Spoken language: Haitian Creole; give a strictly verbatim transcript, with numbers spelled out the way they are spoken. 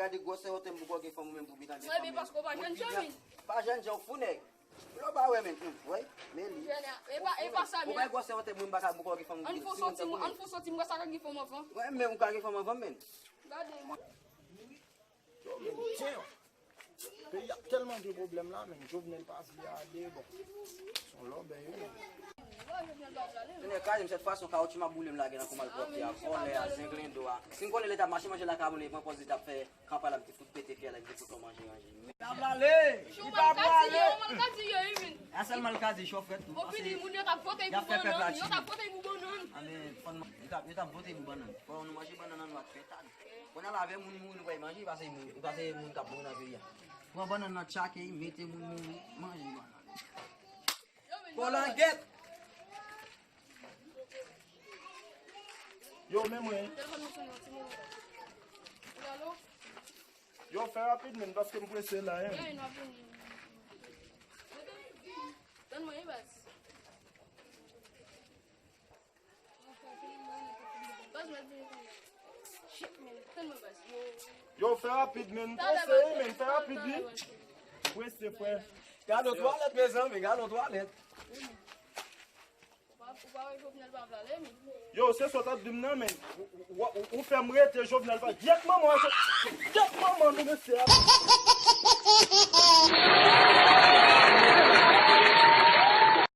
Gade gwosè wote m poko gen fanm ou menm pou bitan gen fanm. Mwen, men paske w pa jèn jan, men. Pa jèn jan, ou fou nèg. Lò ba wè, men. Hum, wè, men li. Jèn, e pa, e pa sa, men. Ou bay gwosè wote m, mwen m pa ka poko gen fanm. Ann fè w soti, ann fè w soti, m wè sa ka gen fanm anvan. Wè, men ou ka gen fanm anvan, men. Gade. Yo, men, damn. Peyi ap tèlman gen pwoblèm la, men Jovenel pa vle ale, bon. Se yon lòbèy, wi. Tonnè kraze m, sèt fwa se yon kawotchou m ap boule m lage nan kou malpwòpte a, vòlè a, zenglendo a. Si m konnen lè t ap mache manje lakay moun, li pran pòz li t ap fè kanpay la, m te fout pete fyèl la, m te fout manje ranje. Li pa vle ale! Li pa vle ale! A sèl malkazi, cho frèt tou. Yo fini, moun yo t ap vote pou bannann, yo t ap vote pou bannann. A, men, fò n, yo t ap, yo t ap vote pou bannann. Fò nou manje bannann an nou ak fè tag. Kounye a la avè moun mouri nou pa manje, pase moun, pase moun k ap mouri nan peyi a. Pran bannann nan tchake, mete moun mouri, manje bannann. Fò langèt. Yo, men mwen. Telefòn mwen sonnen yon ti moman. Wi, alo? Yo, fè rapid, men, paske m prese la, hein. Gen, n ap vini. Tann mwen, wi, baz. Baz, m ap vini kounye a. Shit, men, tann mwen, baz. Yo. Yo, fè rapid, men. Prese, men, fè rapid, wi. Prese, frè. Gade yon twalèt, mezanmi, gade yon twalèt. Ou pa, ou pa wè Jovenel pa vle ale, men. Yo, se sa w t ap di m nan, men. Ou, ou, ou, ou fè m rete, Jovenel pa. Gyèt manman w, gyèt manman nou, mesye a.